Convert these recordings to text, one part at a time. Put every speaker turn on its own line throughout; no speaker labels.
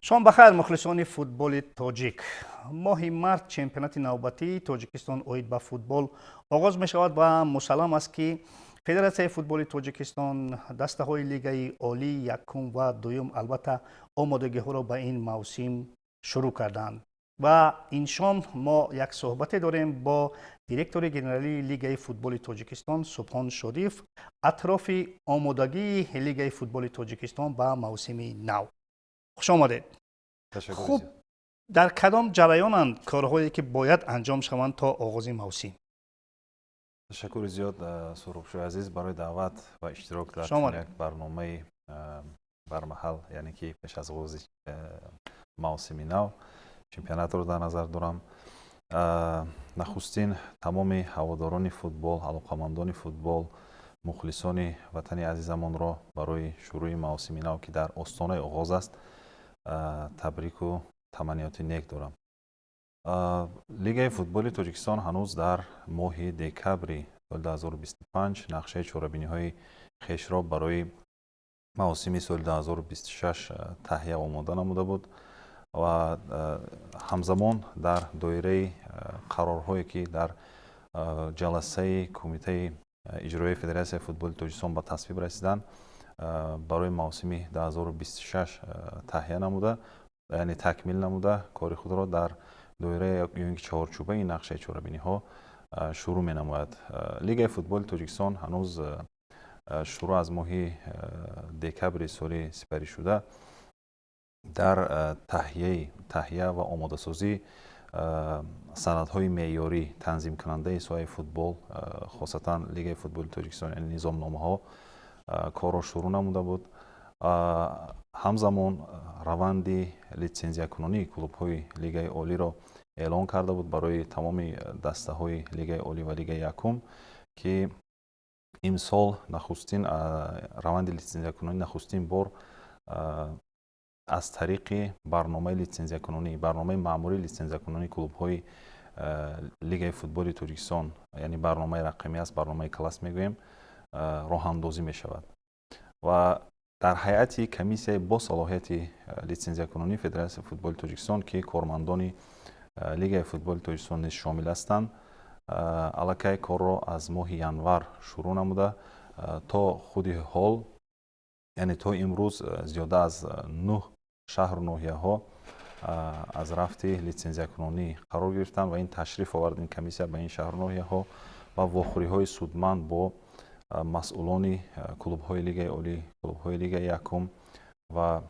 Шом бахайр, мухлисони футболи тоҷик. Моҳи март чемпионати навбатии Тоҷикистон оид ба футбол оғоз мешавад ва мусаллам аст, ки Федератсияи футболи Тоҷикистон, дастаҳои лигаи олӣ якум ва дуюм албатта омодагиҳоро ба ин мавсим шурӯъ карданд. Ва ин шом мо як суҳбате дорем бо директори генералии Лигаи футболи Тоҷикистон Субҳон Шодиев атрофи омодагии Лигаи футболи Тоҷикистон ба мавсими нав. Хуш омадед. Хуб, дар кадом ҷараёнанд корҳое, ки бояд анҷом шаванд то оғози мавсим?
Ташаккури зиёд, Суҳробшоҳи азиз, барои даъват ва иштирок дар як барномаи бармаҳал, яъне ки пеш аз оғози мавсими нав чемпионатро дар назар дорам. Нахустин тамоми ҳаводорони футбол, алоқамандони футбол, мухлисони ватани азизамонро барои шурӯъи мавсими нав, ки дар остонаи оғоз аст, табрику таманниёти нек дорам. Лигаи футболи Тоҷикистон ҳанӯз дар моҳи декабри соли 2025 нақшаи чорабиниҳои хешро барои мавсими соли 2026 таҳия омода намуда буд ва ҳамзамон дар доираи қарорҳое, ки дар ҷаласаи Кумитаи иҷроии Федератсияи футболи Тоҷикистон ба тасвиб расиданд, барои мавсими 2026 таҳия намуда, яъне такмил намуда, кори худро дар доираи ё ин ки чаҳорчӯбаи нақшаи чорабиниҳо шурӯъ менамояд. Лигаи футболи Тоҷикистон ҳанӯз шурӯъ аз моҳи декабри соли сипаришуда дар таҳия ва омодасозии санадҳои меъёрӣ, танзимкунандаи соҳаи футбол, хосатан Лигаи футболи Тоҷикистон, яъне низомномаҳо, корро шурӯъ намуда буд. Ҳамзамон раванди литсензиякунонии клубҳои лигаи олиро эълон карда буд барои тамоми дастаҳои лигаи олӣ ва лигаи якум, ки имсол нахустин раванди литсензиякунонӣ нахустин бор аз тариқи барномаи литсензиякунонӣ, барномаи маъмурии литсензиякунонии клубҳои Лигаи футболи Тоҷикистон, яъне барномаи рақамӣ аст, барномаи КЛАС мегӯем, роҳандозӣ мешавад. Ва дар ҳайати комиссияи бо салоҳияти литсензиякунонии Федератсияи футболи Тоҷикистон, ки кормандони Лигаи футболи Тоҷикистон низ шомил ҳастанд, аллакай корро аз моҳи январ шурӯъ намуда, то худи ҳол, яъне то имрӯз, зиёда аз нӯҳ шаҳру ноҳияҳо аз рафти литсензиякунонӣ қарор гирифтанд. Ва ин ташриф овард ин комиссия ба ин шаҳру ноҳияҳо ва вохӯриҳои судманд бо масъулони клубҳои лигаи олӣ, клубҳои лигаи якум ва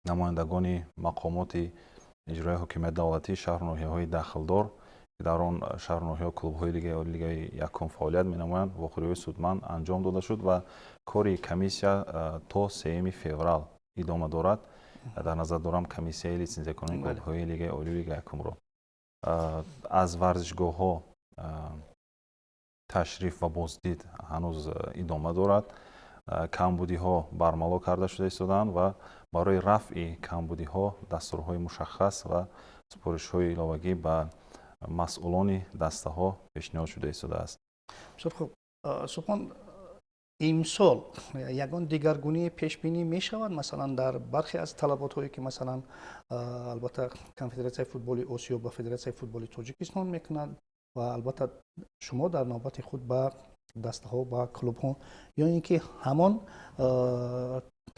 намояндагони мақомоти иҷроияи ҳокимияти давлатии шаҳру ноҳияҳои дахлдор, ки дар он шаҳру ноҳияҳо клубҳои лигаи олӣ, лигаи якум фаъолият менамоянд, вохӯриҳои судманд анҷом дода шуд. Ва кори комиссия то 3 феврал идома дорад. Дар назар дорам комиссияи литсензиякунонии клубҳои лигаи олӣ, лигаи якумро. Аз варзишгоҳҳо ташриф ва боздид ҳанӯз идома дорад. Камбудиҳо бармало карда шуда истодаанд ва барои рафъи камбудиҳо дастурҳои мушаххас ва супоришҳои иловагӣ ба масъулони дастаҳо пешниҳод шуда истодааст.
Бисёр хуб, Субҳон. Имсол ягон дигаргунӣ пешбинӣ мешавад, масалан, дар бархе аз талаботҳое, ки, масалан, албатта, Конфедератсияи футболи Осиё ба Федератсияи футболи Тоҷикистон мекунад ва албатта шумо дар навбати худ ба дастаҳо, ба клубҳо, ё ин ки ҳамон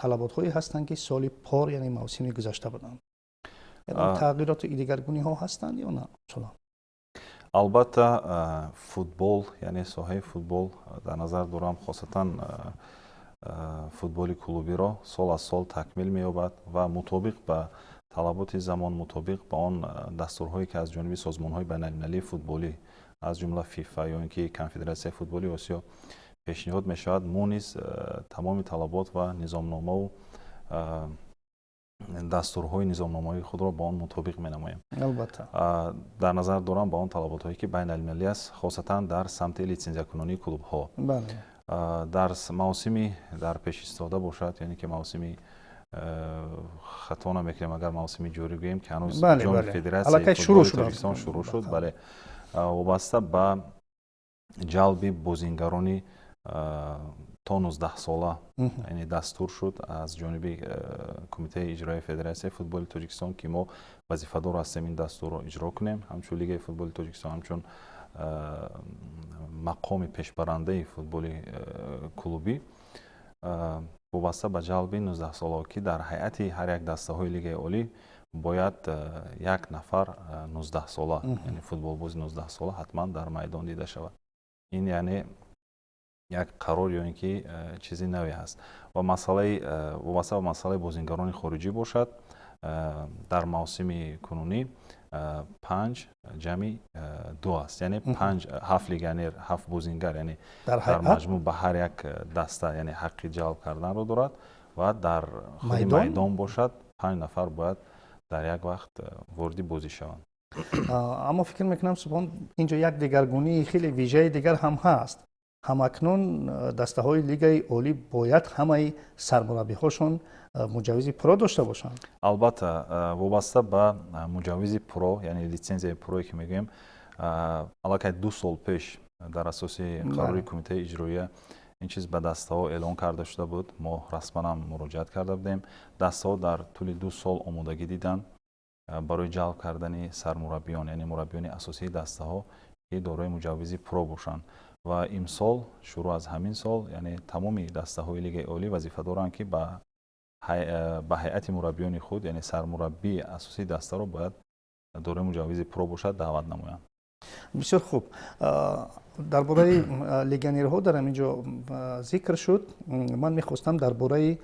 талаботҳое ҳастанд, ки соли пор, яъне мавсими гузашта буданд? Тағйироту дигаргуниҳо ҳастанд ё на?
Албатта, футбол, яъне соҳаи футбол, дар назар дорам хосатан футболи клубиро, сол аз сол такмил меёбад ва мутобиқ ба талаботи замон, мутобиқ ба он дастурҳое, ки аз ҷониби созмонҳои байналмилалии футболӣ, аз ҷумла ФИФА ё ин ки Конфедератсияи футболи Осиё пешниҳод мешавад, мо низ тамоми талабот ва низомномаву дастурҳои низомномаии худро ба он мутобиқ менамоем.
Албатта.
Дар назар дорам ба он талаботҳое, ки байналмилалӣ аст, хосатан дар самти литсензиякунонии клубҳо. Дар мавсими дар пеш истода бошад, яъне ки мавсими, хато намекунем агар мавсими ҷорӣ гӯем, ки ҳанӯз ҷоми Федератсияи футболи Тоҷикистон шурӯъ шуд, бале, вобаста ба ҷалби бозингарони То 19-сола, яъне дастур шуд аз ҷониби Кумитаи иҷроияи Федератсияи футболи Тоҷикистон, ки мо вазифадор ҳастем ин дастурро иҷро кунем, ҳамчун Лигаи футболи Тоҷикистон, ҳамчун мақоми пешбарандаи футболи клубӣ, вобаста ба ҷалби 19-солаҳо, ки дар ҳайати ҳар як дастаҳои Лигаи олӣ бояд як нафар 19-сола, яъне футболбози 19-сола ҳатман дар майдон дида шавад. Ин яъне як қарор ё ин ки чизи наве ҳаст. Ва масъалаи вобаста ба масъалаи бозингарони хориҷӣ бошад, дар мавсими кунунӣ 5+2 аст, яъне панҷ, ҳафт легионер, ҳафт бозингар, яъне дар маҷмӯъ ба ҳар як даста, яъне ҳаққи ҷалб карданро дорад ва дар худи майдон бошад, панҷ нафар бояд дар як вақт вориди бозӣ шаванд.
Аммо фикр мекунам, Субҳон, инҷо як дигаргунии хеле вижаи дигар ҳам ҳаст. Ҳамакнун дастаҳои Лигаи олӣ бояд ҳамаи сармураббиҳошон муҷаввизи ПРО дошта бошанд.
Албатта, вобаста ба муҷаввизи ПРО, яъне литсензияи ПРОе ки мегӯем, аллакай 2 сол пеш дар асоси қарори Кумитаи иҷроия ин чиз ба дастаҳо эълон карда шуда буд. Мо расман ҳам муроҷиат карда будем. Дастаҳо дар тӯли 2 сол омодагӣ диданд барои ҷалб кардани сармураббиён, яъне мураббиёни асосии дастаҳо, ки дорои муҷаввизи ПРО бошанд. Ва имсол, шурӯъ аз ҳамин сол, яъне тамоми дастаҳои Лигаи олӣ вазифа доранд, ки ба ҳайати мураббиёни худ, яъне сармураббии асосии дастаро бояд дорои муҷаввизи ПРО бошад, даъват намоянд.
Бисёр хуб. Дар бораи легионерҳо дар ҳамин ҷо зикр шуд. Ман мехостам дар бораи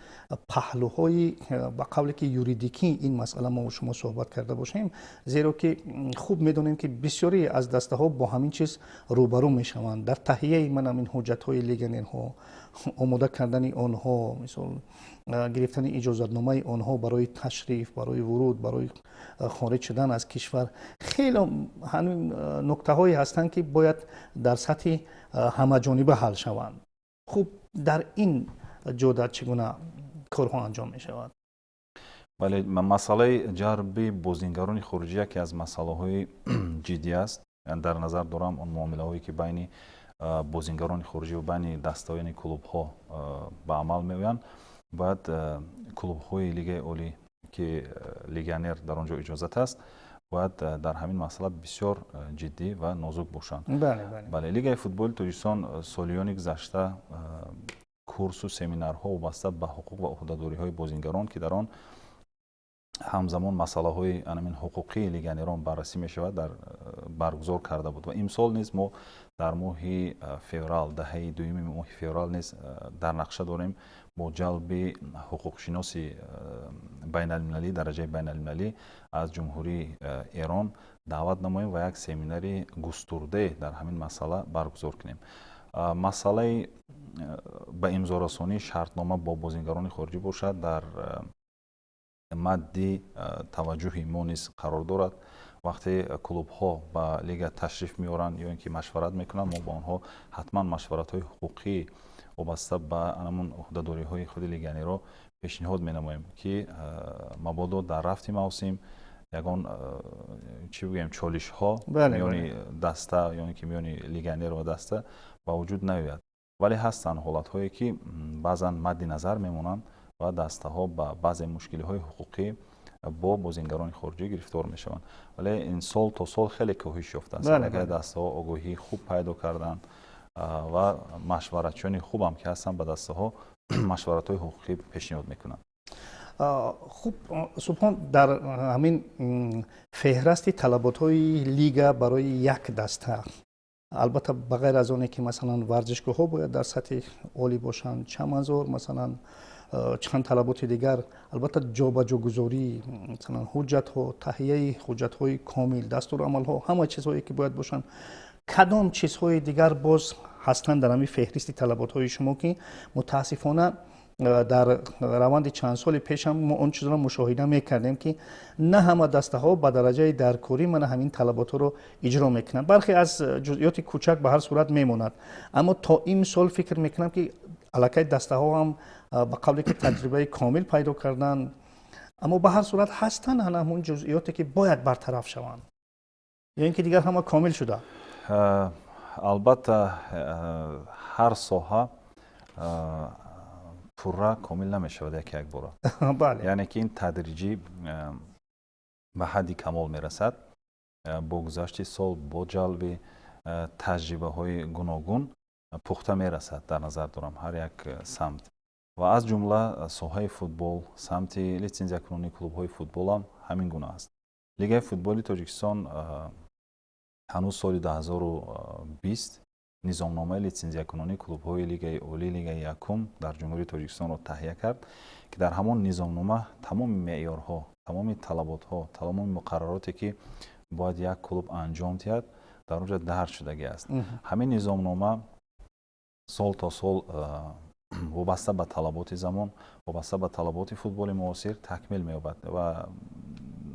паҳлӯҳои, ба қавле ки, юридикӣ ин масъала мо шумо суҳбат карда бошем, зеро ки хуб медонем, ки бисёре аз дастаҳо бо ҳамин чиз рӯбарӯ мешаванд дар таҳияи ман ҳамин ҳуҷҷатҳои легионерҳо, омода кардани онҳо, мисол, гирифтани иҷозатномаи онҳо барои ташриф, барои вуруд, барои хориҷ шудан аз кишвар. Хеле ҳамин нуктаҳое ҳастанд, ки бояд дар сатҳи ҳамаҷониба ҳал шаванд. Хуб, дар ин ҷода чӣ гуна корҳо анҷом мешавад?
Бале, масъалаи ҷалби бозингарони хориҷӣ яке аз масъалаҳои ҷиддӣ аст. Дар назар дорам он муомилаҳое, ки байни бозингарони хориҷӣ ва байни дастаҳо, яъне клубҳо ба амал меоянд. Бояд клубҳои Лигаи олӣ, ки легионер дар он ҷо иҷозат аст, бояд дар ҳамин масъала бисёр ҷиддӣ ва нозук бошанд. Бале, Лигаи футболи Тоҷикистон солиёни гузашта курсу семинарҳо вобаста ба ҳуқуқ ва ӯҳдадориҳои бозингарон, ки дар он ҳамзамон масъалаҳои анамин ҳуқуқии легионерон баррасӣ мешавад, дар баргузор карда буд. Ва имсол низ мо дар моҳи феврал, даҳаи дуюми моҳи феврал низ дар нақша дорем бо ҷалби ҳуқуқшиноси байналмилалӣ, дараҷаи байналмилалӣ аз Ҷумҳурии Эрон даъват намоем ва як семинари густурдае дар ҳамин масъала баргузор кунем. Масъалаи ба имзорасонии шартнома бо бозингарони хориҷӣ бошад, дар мадди таваҷҷӯҳи мо низ қарор дорад. Вақте клубҳо ба лига ташриф меоранд ё ин ки машварат мекунанд, мо бо онҳо ҳатман машваратҳои ҳуқуқӣ вобаста ба анамун ӯҳдадориҳои худи легионерро пешниҳод менамоем, ки мабодо дар рафти мавсим ягон, чӣ бигӯем, чолишҳо миёни даста ё ин ки миёни легионер ва даста ба вуҷуд наояд. Вале ҳастанд ҳолатҳое, ки баъзан мадди назар мемонанд ва дастаҳо ба баъзе мушкилиҳои ҳуқуқӣ бо бозингарони хориҷӣ гирифтор мешаванд. Вале ин сол то сол хеле коҳиш ёфтааст. Агар дастаҳо огоҳии хуб пайдо карданд ва машваратчиёни хубам ки ҳастанд, ба дастаҳо машваратҳои ҳуқуқӣ пешниҳод мекунанд.
Хуб, Субҳон, дар ҳамин феҳрасти талаботҳои лига барои як даста, албатта, ба ғайр аз оне ки, масалан, варзишгоҳҳо бояд дар сатҳи олӣ бошанд, чаманзор, масалан, чанд талаботи дигар, албатта, ҷобаҷогузорӣ, масалан, ҳуҷҷатҳо, таҳияи ҳуҷҷатҳои комил, дастурамалҳо, ҳама чизҳое ки бояд бошанд, кадом чизҳои дигар боз ҳастанд дар ҳамин феҳристи талаботҳои шумо, ки мутаассифона дар раванди чанд соли пешам мо он чизро мушоҳида мекардем, ки на ҳама дастаҳо ба дараҷаи даркорӣ мана ҳамин талаботҳоро иҷро мекунанд? Бархе аз ҷузъиёти кӯчак ба ҳар сурат мемонад, аммо то имсол фикр мекунам, ки аллакай дастаҳо ҳам, ба қавле ки, таҷрибаи комил пайдо карданд. Аммо ба ҳар сурат ҳастанд ҳамун ҷузъиёте, ки бояд бартараф шаванд, ё ин ки дигар ҳама комил шуда?
Албатта, ҳар соҳа Пурра комил намешавад яке якбора, яъне ки ин тадриҷӣ ба ҳадди камол мерасад. Бо гузашти сол, бо ҷалби таҷрибаҳои гуногун пухта мерасад. Дар назар дорам ҳар як самт ва аз ҷумла соҳаи футбол, самти литсензиякунонии клубҳои футболам ҳамин гуна аст. Лигаи футболи Тоҷикистон ҳанӯз соли 2020 низомномаи литсензиякунонии клубҳои Лигаи Олӣ, Лигаи Якум дар Ҷумҳурии Тоҷикистонро таҳия кард, ки дар ҳамон низомнома тамоми меъёрҳо, тамоми талаботҳо, тамоми муқаррароте, ки бояд як клуб анҷом диҳад, дар он ҷо дарҷ шудагӣ аст. Ҳамин низомнома сол то сол вобаста ба талаботи замон, вобаста ба талаботи футболи муосир такмил меёбад ва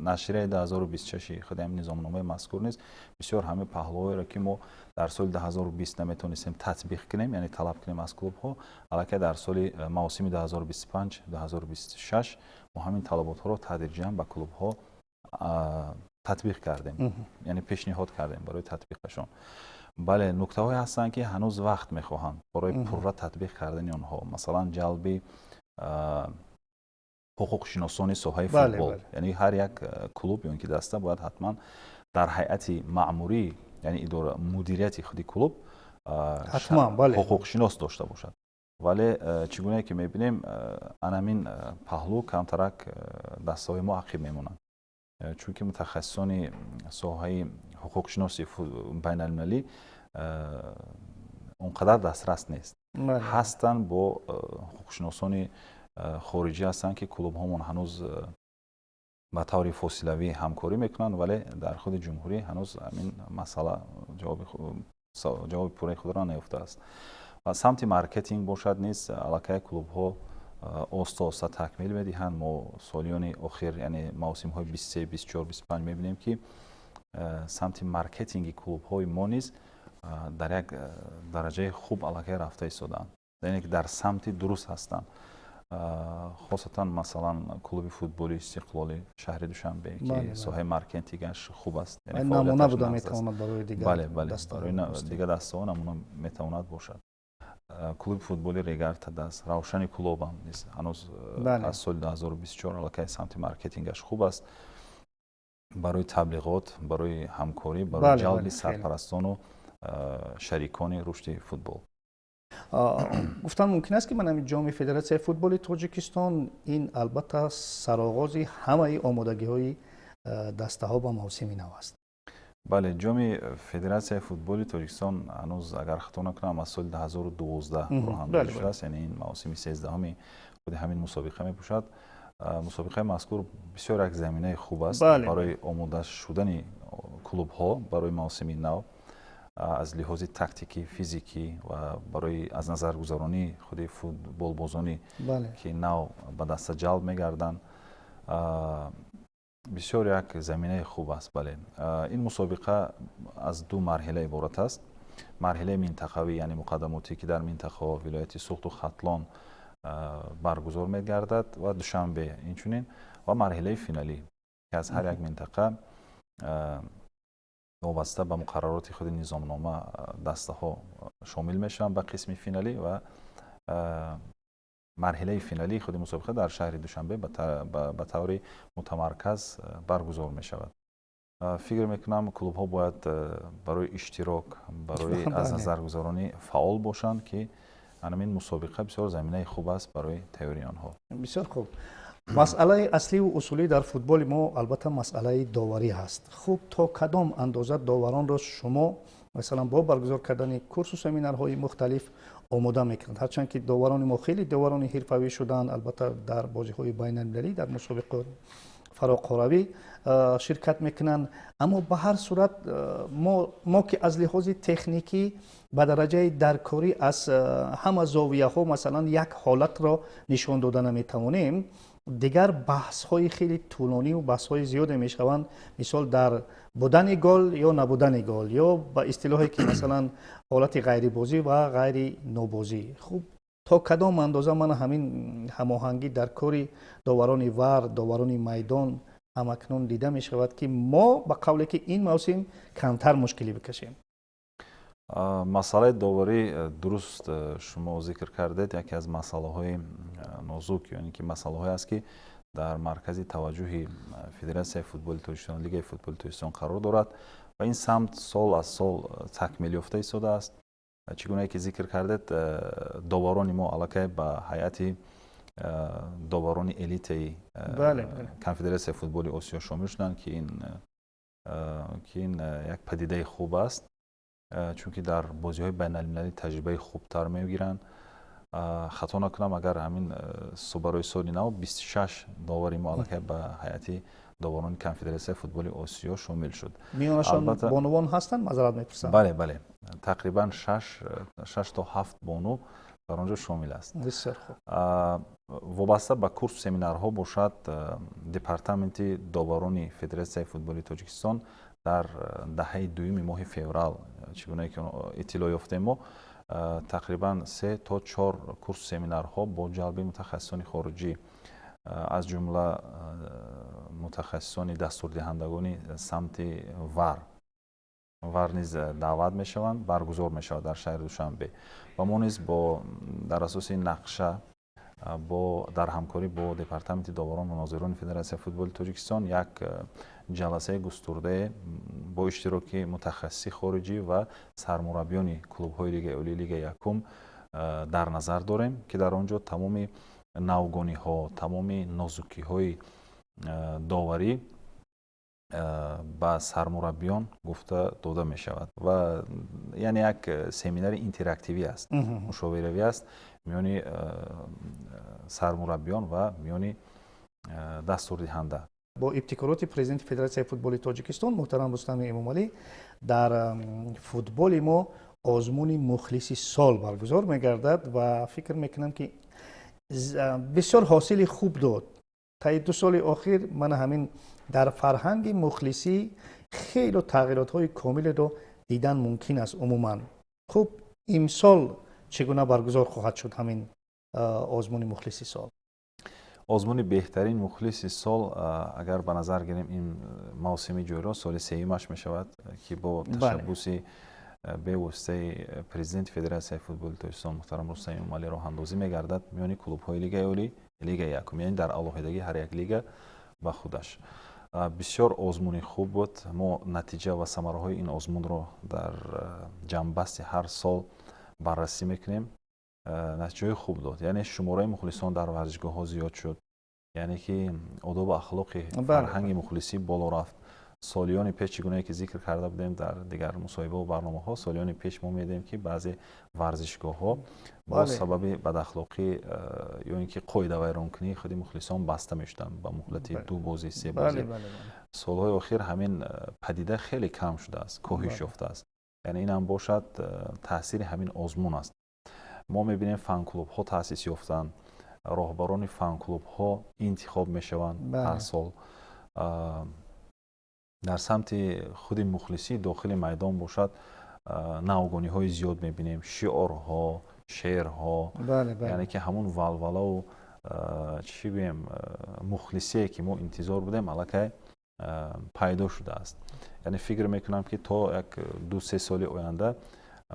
нашрияи 2026 худи ҳамин низомномаи мазкур низ бисёр ҳамин паҳлуҳоеро, ки мо дар соли 2020 наметонистем татбиқ кунем, яъне талаб кунем аз клубҳо, аллакай дар соли мавсими 2025 2026 мо ҳамин талаботҳоро тадриҷан ба клубҳо татбиқ кардем, яъне пешниҳод кардем барои татбиқашон. Бале, нуктаҳое ҳастанд, ки ҳанӯз вақт мехоҳанд барои пурра татбиқ кардани онҳо, масалан, ҷалби ҳуқуқшиносони соҳаи футбол, яъне ҳар як клуб ё ин ки даста бояд ҳатман дар ҳайати маъмурӣ, яъне идора, мудирияти худи клуб ҳуқуқшинос дошта бошад. Вале чӣ гунае ки мебинем, анамин паҳлӯ камтарак дастаҳои мо ақиб мемонанд, чунки мутахассисони соҳаи ҳуқуқшиноси байналмилалӣ он қадар дастрас нест. Ҳастанд, бо ҳуқуқшиносони хориҷӣ ҳастанд, ки клубҳомон ҳанӯз ба таври фосилавӣ ҳамкорӣ мекунанд, вале дар худи ҷумҳурӣ ҳанӯз ҳамин масъала ҷавоби пурраи худро наёфтааст. Ва самти маркетинг бошад низ аллакай клубҳо оста оста такмил медиҳанд. Мо солиёни охир, яъне мавсимҳои 23, 24, 25 мебинем, ки самти маркетинги клубҳои мо низ дар як дараҷаи хуб аллакай рафта истодаанд, яъне ки дар самти дуруст ҳастанд. Хосатан, масалан, клуби футболи Истиқлоли шаҳри Душанбе, ки соҳаи маркетингаш хуб аст.
Намуна буда метавонад барои дигар.
Бале, барои дигар дастаҳо намуна метавонад бошад. Клуби футболи Регар ТадАЗ, Равшани Кӯлобам низ ҳанӯз аз соли 2024 аллакай самти маркетингаш хуб аст барои таблиғот, барои ҳамкорӣ, барои ҷалби сарпарастону шарикони рушди футбол.
Гуфтан мумкин аст, ки ман ҳамин Ҷоми Федератсияи футболи Тоҷикистон ин албатта сароғози ҳамаи омодагиҳои дастаҳо ба мавсими нав аст.
Бале, Ҷоми Федератсияи футболи Тоҷикистон ҳанӯз, агар хато накунам, аз соли 2012 роҳандозӣ шудааст, яъне ин мавсими 13-уми худи ҳамин мусобиқа мебошад. Мусобиқаи мазкур бисёр як заминаи хуб аст барои омода шудани клубҳо барои мавсими нав аз лиҳози тактикӣ, физикӣ ва барои аз назаргузаронии худи футболбозонӣ, ки нав ба даста ҷалб мегарданд, бисёр як заминаи хуб аст. Бале, ин мусобиқа аз ду марҳила иборат аст: марҳилаи минтақавӣ, яъне муқаддамотӣ, ки дар минтақаҳо, вилояти Суғду Хатлон баргузор мегардад ва Душанбе инчунин, ва марҳилаи финалӣ, ки аз ҳар як минтақа вобаста ба муқаррароти худи низомнома дастаҳо шомил мешаванд ба қисми финалӣ ва марҳилаи финалии худи мусобиқа дар шаҳри Душанбе ба таври мутамарказ баргузор мешавад. Фикр мекунам, клубҳо бояд барои иштирок, барои аз назаргузаронӣ фаъол бошанд, ки анамин мусобиқа бисёр заминаи хуб аст барои тайёрии онҳо.
Бисёр хуб. Масъалаи асливу усулӣ дар футболи мо албатта масъалаи доварӣ ҳаст. Хуб, то кадом андоза доваронро шумо, масалан, бо баргузор кардани курсу семинарҳои мухталиф омода мекунад? Ҳарчанд ки доварони мо хеле доварони ҳирфавӣ шуданд, албатта дар бозиҳои байналмилалӣ, дар мусобиқаи фароқоравӣ ширкат мекунанд, аммо ба ҳар сурат мо ки аз лиҳози техникӣ ба дараҷаи даркорӣ аз ҳама зовияҳо, масалан, як ҳолатро нишон дода наметавонем. Дигар баҳсҳои хеле тӯлониву баҳсҳои зиёде мешаванд, мисол, дар будани гол ё набудани гол, ё ба истилоҳе ки, масалан, ҳолати ғайрибозӣ ва ғайри нобозӣ. Хуб, то кадом андоза мана ҳамин ҳамоҳангӣ дар кори доварони ВАР, доварони майдон ҳамакнун дида мешавад, ки мо ба қавле ки ин мавсим камтар мушкилӣ бикашем?
Масъалаи доварӣ, дуруст шумо зикр кардед, яке аз масъалаҳои нозук, ё ки масъалаҳое аст, ки дар маркази таваҷҷӯҳи Федератсияи футболи Тоҷикистон, Лигаи футболи Тоҷикистон қарор дорад ва ин самт сол аз сол такмил ёфта истодааст. Чӣ гунае ки зикр кардед, доварони мо аллакай ба ҳайати доварони элитаи Конфедератсияи футболи Осиё шомил шуданд, ки ин як падидаи хуб аст, чунки дар бозиҳои байналмилалӣ таҷрибаи хубтар мегиранд. Хато накунам, агар ҳамин барои соли нав 26 довари мо аллакай ба ҳайати доварони Конфедератсияи футболи Осиё шомил шуд.
Миёнашон бонувон ҳастанд? Маъзарат мепурсам.
Бале, тақрибан шаш то ҳафт бону дар он ҷо шомил аст.
Бисёр хуб.
Вобаста ба курсу семинарҳо бошад, департаменти доварони Федератсияи футболи Тоҷикистон дар даҳаи дуюми моҳи феврал, чӣ гунае ки иттилоъ ёфтем мо, тақрибан се то чор курсу семинарҳо бо ҷалби мутахассисони хориҷӣ, аз ҷумла мутахассисони дастурдиҳандагони самти ВАР низ даъват мешаванд, баргузор мешавад дар шаҳри Душанбе. Ва мо низ бо дар асоси нақша, бо дар ҳамкорӣ бо департаменти доварон ва нозирони Федератсияи футболи Тоҷикистон як ҷаласаи густурдае бо иштироки мутахассиси хориҷӣ ва сармураббиёни клубҳои Лигаи олии, Лигаи якум дар назар дорем, ки дар он ҷо тамоми навгониҳо, тамоми нозукиҳои доварӣ ба сармураббиён гуфта дода мешавад. Ва яъне як семинари интерактивӣ аст, мушовиравӣ аст миёни сармураббиён ва миёни дастурдиҳанда.
Бо ибтикороти президенти Федератсияи футболи Тоҷикистон муҳтарам Рустами Эмомалӣ дар футболи мо озмуни «Мухлиси сол» баргузор мегардад ва фикр мекунам, ки бисёр ҳосили хуб дод. Таи 2 соли охир мана ҳамин дар фарҳанги мухлисӣ хело тағйиротҳои комилеро дидан мумкин аст. Умуман, хуб, имсол чӣ гуна баргузор хоҳад шуд ҳамин озмуни «Мухлиси сол»?
Озмуни «Беҳтарин мухлиси сол», агар ба назар гирем, ин мавсими ҷориро соли сеюмаш мешавад, ки бо ташаббуси бевоситаи президенти Федератсияи футболи Тоҷикистон муҳтарам Рустам Эмомалӣ роҳандозӣ мегардад миёни клубҳои Лигаи олӣ, Лигаи якум, яъне дар алоҳидагӣ ҳар як лига ба худаш. Бисёр озмуни хуб буд. Мо натиҷа ва самараҳои ин озмунро дар ҷамъбасти ҳар сол баррасӣ мекунем. Натиҷаҳои хуб дод, яъне шумораи мухлисон дар варзишгоҳҳо зиёд шуд, яъне ки одобу ахлоқи фарҳанги мухлисӣ боло рафт. Солиёни пеш, чӣ гунае ки зикр карда будем дар дигар мусоҳибаву барномаҳо, солиёни пеш мо медидем, ки баъзе варзишгоҳҳо бо сабаби бадахлоқӣ ё ин ки қоидавайронкунии худи мухлисон баста мешуданд ба муҳлати ду бозӣ, се бозӣ. Солҳои охир ҳамин падида хеле кам шудааст, коҳиш ёфтааст. Яъне инам бошад, таъсири ҳамин озмун аст. Мо мебинем, фан-клубҳо таъсис ёфтанд, роҳбарони фан-клубҳо интихоб мешаванд ҳар сол. Дар самти худи мухлисӣ дохили майдон бошад, навгониҳои зиёд мебинем: шиорҳо, шеърҳо, яъне ки ҳамун валвалаву, чӣ гӯем, мухлисие, ки мо интизор будем, аллакай пайдо шудааст. Яъне фикр мекунам, ки то як 2-3 соли оянда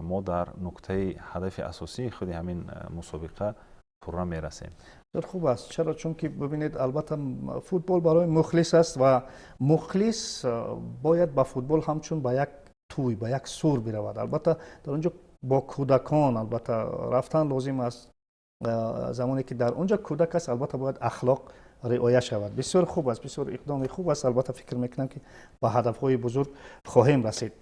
мо дар нуқтаи ҳадафи асосии худи ҳамин мусобиқа пурра мерасем.
Бисёр хуб аст. Чаро? Чунки бибинед, албатта, футбол барои мухлис аст ва мухлис бояд ба футбол ҳамчун ба як тӯй, ба як сур биравад. Албатта, дар он ҷо бо кӯдакон, албатта, рафтан лозим аст. Замоне ки дар он ҷо кӯдак аст, албатта, бояд ахлоқ риоя шавад. Бисёр хуб аст, бисёр иқдоми хуб аст. Албатта, фикр мекунам, ки ба ҳадафҳои бузург хоҳем расид.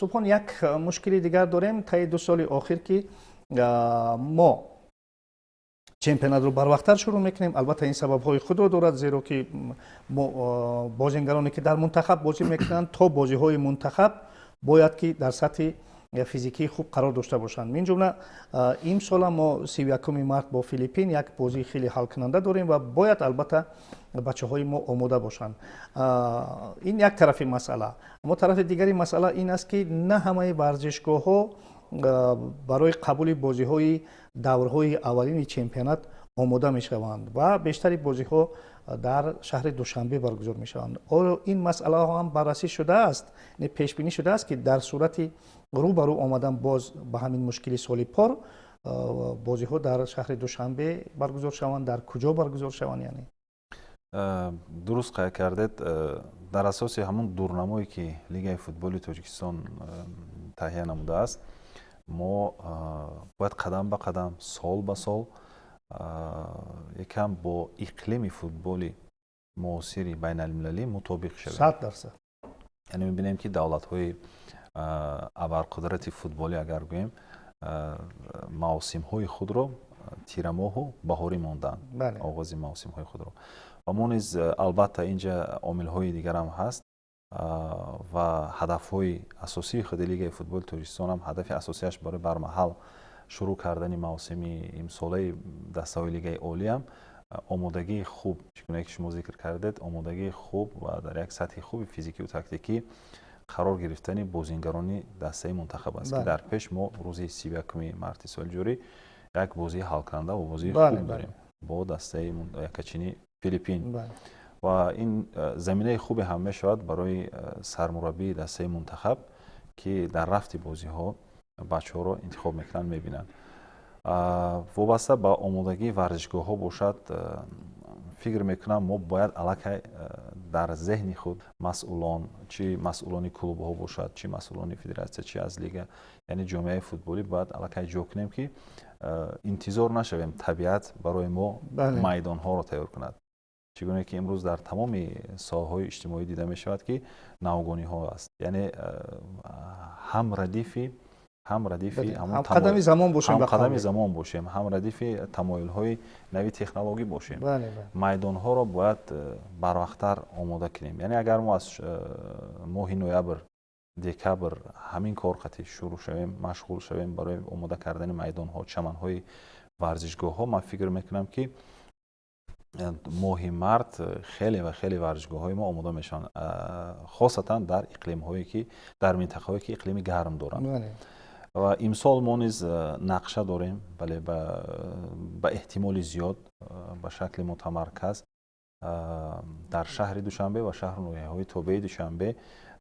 Субҳон, як мушкили дигар дорем таи 2 соли охир, ки мо чемпионатро барвақттар шурӯъ мекунем. Албатта, ин сабабҳои худро дорад, зеро ки мо бозингароне, ки дар мунтахаб бозӣ мекунанд, то бозиҳои мунтахаб бояд ки дар сатҳи физикии хуб қарор дошта бошанд. Мин ҷумла, имсола мо 31-уми март бо Филиппин як бозии хеле ҳалкунанда дорем ва бояд, албатта, бачаҳои мо омода бошанд. Ин як тарафи масъала. Аммо тарафи дигари масъала ин аст, ки на ҳамаи варзишгоҳҳо барои қабули бозиҳои даврҳои аввалини чемпионат Омода мешаванд ва бештари бозиҳо дар шаҳри Душанбе баргузор мешаванд. Оё ин масъалаҳо ҳам баррасӣ шудааст, пешбинӣ шудааст, ки дар сурати рӯ ба рӯ омадан боз ба ҳамин мушкили соли пор, бозиҳо дар шаҳри Душанбе баргузор шаванд, дар куҷо баргузор шаванд яъне?
Дуруст қайд кардед. Дар асоси ҳамун дурнамое, ки Лигаи футболи Тоҷикистон таҳия намудааст, мо бояд қадам ба қадам, сол ба сол якам бо иқлими футболи муосири байналмилалӣ мутобиқ шавем.
100%.
Яъне мебинем, ки давлатҳои абарқудрати футболӣ, агар гӯем, мавсимҳои худро тирамоҳу баҳорӣ монданд, оғози мавсимҳои худро. Ва мо низ, албатта, инҷа омилҳои дигарам ҳаст ва ҳадафҳои асосии худи Лигаи футболи Тоҷикистон ҳам, ҳадафи асосиаш барои бармаҳал шурӯъ кардани мавсими имсолаи дастаҳои Лигаи Олиам омодагии хуб, чӣ гуна ки шумо зикр кардед, омодагии хуб ва дар як сатҳи хуби физикию тактикӣ қарор гирифтани бозингарони дастаи мунтахаб аст, ки дар пеш мо рӯзи 31-уми марти соли ҷорӣ як бозии ҳалкунанда ва бозии хуб дорем бо дастаи якачини Филиппин. Ва ин заминаи хубе ҳам мешавад барои сармураббии дастаи мунтахаб, ки дар рафти бозиҳо бачаҳоро интихоб мекунанд, мебинанд. Вобаста ба омодагии варзишгоҳҳо бошад, фикр мекунам, мо бояд аллакай дар зеҳни худ масъулон, чи масъулони клубҳо бошад, чи масъулони федератсия, чи аз лига, яъне ҷомеаи футболӣ, бояд аллакай ҷо кунем, ки интизор нашавем табиат барои мо майдонҳоро тайёр кунад. Чӣ гуна ки имрӯз дар тамоми соҳаҳои иҷтимоӣ дида мешавад, ки навгониҳо аст, яъне ҳам радифи
ҳамқадами замон бошем.
Ҳамқадами замон бошем, ҳам радифи тамоюлҳои нави технологӣ бошем. Майдонҳоро бояд барвақттар омода кунем. Яъне агар мо аз моҳи ноябр, декабр ҳамин кор қатӣ шурӯъ шавем, машғул шавем барои омода кардани майдонҳо, чаманҳои варзишгоҳҳо, ман фикр мекунам, ки моҳи март хеле ва хеле варзишгоҳҳои мо омода мешаванд, хосатан дар иқлимҳое ки, дар минтақаҳое ки иқлими гарм доранд. Ва имсол мо низ нақша дорем, бале, ба эҳтимоли зиёд ба шакли мутамарказ дар шаҳри Душанбе ва шаҳру ноҳияҳои тобеи Душанбе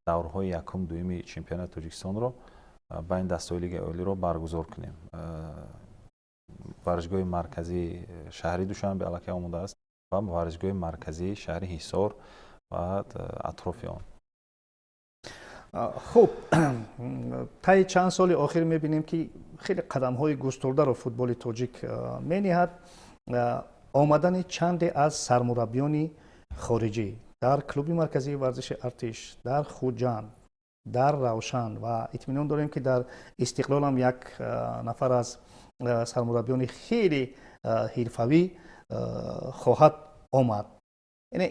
даврҳои якум, дуюми чемпионати Тоҷикистонро байни дастаҳои Лигаи Олиро баргузор кунем. Варзишгоҳи марказии шаҳри Душанбе аллакай омода аст ва варзишгоҳи марказии шаҳри Ҳисор ва атрофи он.
Хуб, таи чанд соли охир мебинем, ки хеле қадамҳои густурдаро футболи тоҷик мениҳад. Омадани чанде аз сармураббиёни хориҷӣ дар клуби марказии варзиши Артиш, дар Хуҷанд, дар Равшан ва итминон дорем, ки дар Истиқлолам як нафар аз сармураббиёни хеле ҳирфавӣ хоҳад омад. Яъне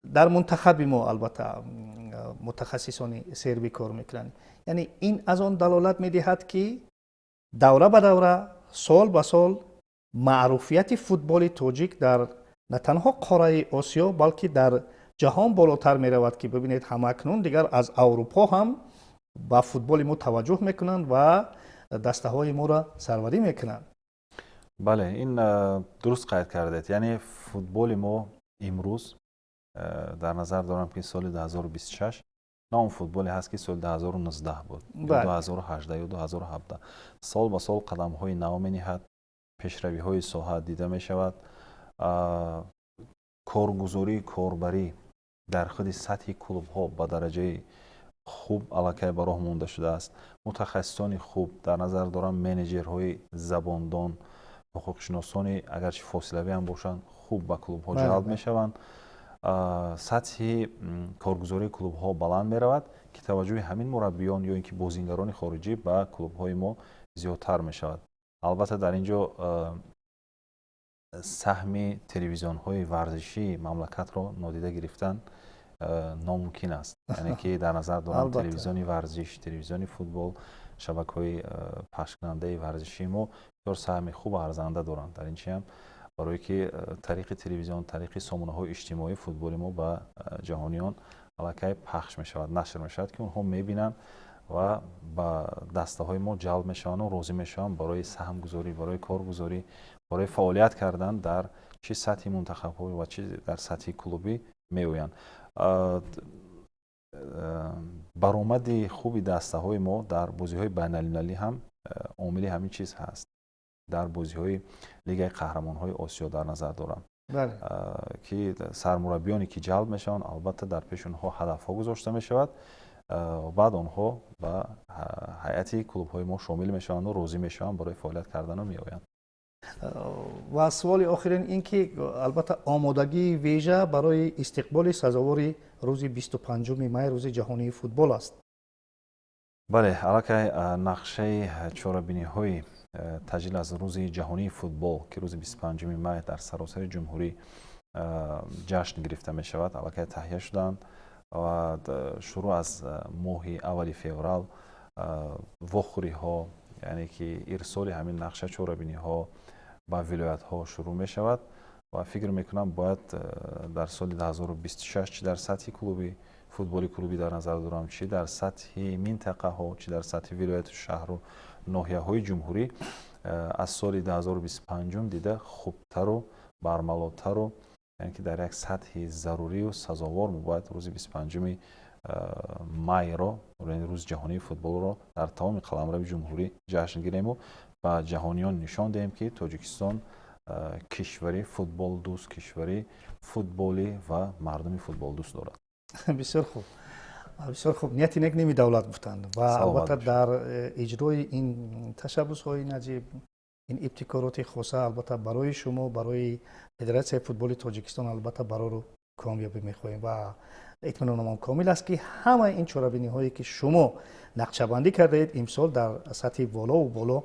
дар мунтахаби мо, албатта, мутахассисони сербӣ кор мекунанд. Яъне ин аз он далолат медиҳад, ки давра ба давра, сол ба сол маъруфияти футболи тоҷик дар на танҳо қораи Осиё, балки дар ҷаҳон болотар меравад, ки бибинед, ҳамакнун дигар аз Аврупо ҳам ба футболи мо таваҷҷӯҳ мекунанд ва дастаҳои моро сарварӣ мекунанд.
Бале, ин дуруст қайд кардед. Яъне футболи мо имрӯз, дар назар дорам, ки соли 2026 на он футболе ҳаст, ки соли 2019 буд ё 2018 ё 2017. Сол ба сол қадамҳои нав мениҳад, пешравиҳои соҳа дида мешавад. Коргузории корбарӣ дар худи сатҳи клубҳо ба дараҷаи хуб аллакай ба роҳ монда шудааст. Мутахассисони хуб, дар назар дорам менеҷерҳои забондон, ҳуқуқшиносони, агарчи фосилавӣ ҳам бошанд, хуб ба клубҳо ҷалб мешаванд. Сатҳи коргузории клубҳо баланд меравад, ки таваҷҷӯҳи ҳамин мураббиён ё ин ки бозингарони хориҷӣ ба клубҳои мо зиёдтар мешавад. Албатта, дар ин ҷо саҳми телевизионҳои варзишии мамлакатро нодида гирифтан номумкин аст. Яъне ки дар назар дорам телевизиони варзиш, телевизиони футбол, шабакаҳои пахшкунандаи варзишии мо бисёр саҳми хубу арзанда доранд дар ин чиам, барое ки тариқи телевизион, тариқи сомонаҳои иҷтимоӣ футболи мо ба ҷаҳониён аллакай пахш мешавад, нашр мешавад, ки онҳо мебинанд ва ба дастаҳои мо ҷалб мешаванду розӣ мешаванд барои саҳмгузорӣ, барои коргузорӣ. Барои фаъолият кардан дар чӣ сатҳи мунтахабҳо ва чӣ дар сатҳи клубӣ меоянд. Баромади хуби дастаҳои мо дар бозиҳои байналмилалӣ ҳам омили ҳамин чиз ҳаст. Дар бозиҳои Лигаи қаҳрамонҳои Осиё дар назар дорам, ки сармураббиёне, ки ҷалб мешаванд, албатта, дар пеши онҳо ҳадафҳо гузошта мешавад, баъд онҳо ба ҳайати клубҳои мо шомил мешаванду розӣ мешаванд барои фаъолият кардану меоянд.
Ва суоли охирин ин ки, албатта, омодагии вежа барои истиқболи сазовори рӯзи 25-уми май, Рӯзи ҷаҳонии футбол аст.
Бале, аллакай нақшаи чорабиниҳои таҷлил аз Рӯзи ҷаҳонии футбол, ки рӯзи 25-уми май дар саросари ҷумҳурӣ ҷашн гирифта мешавад, аллакай таҳия шуданд ва шурӯъ аз моҳи аввали феврал вохӯриҳо, яъне ки ирсоли ҳамин нақша чорабиниҳо ба вилоятҳо шурӯъ мешавад. Ва фикр мекунам, бояд дар соли 2026 чӣ дар сатҳи клуби футболи клубӣ дар назар дорам, чӣ дар сатҳи минтақаҳо, чӣ дар сатҳи вилояту шаҳру ноҳияҳои ҷумҳурӣ аз соли 2025 дида хубтару бармалотару, яъне ки дар як сатҳи зарурию сазовор мо бояд рӯзи 25-уми майро, Рӯзи ҷаҳонии футболро, дар тамоми қаламрави ҷумҳурӣ ҷашн гирему ба ҷаҳониён нишон диҳем, ки Тоҷикистон кишвари футболдӯст, кишвари футболӣ ва мардуми футболдӯст дорад.
Бисёр хуб, бисёр хуб. Нияти нек ними давлат гуфтанд ва албатта, дар иҷрои ин ташаббусҳои наҷиб, ин ибтикороти хоса, албатта, барои шумо, барои Федератсияи футболи Тоҷикистон, албатта, барору комёбӣ мехоҳем ва итминономон комил аст, ки ҳамаи ин чорабиниҳое, ки шумо нақшабандӣ кардаед, имсол дар сатҳи волову боло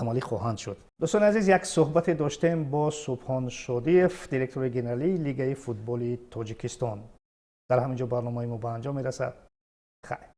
амалӣ хоҳанд шуд. Дӯстони азиз, як суҳбате доштем бо Субҳон Шодиев, директори генералии Лигаи футболи Тоҷикистон. Дар ҳамин ҷо барномаи мо ба анҷом мерасад. Хайр.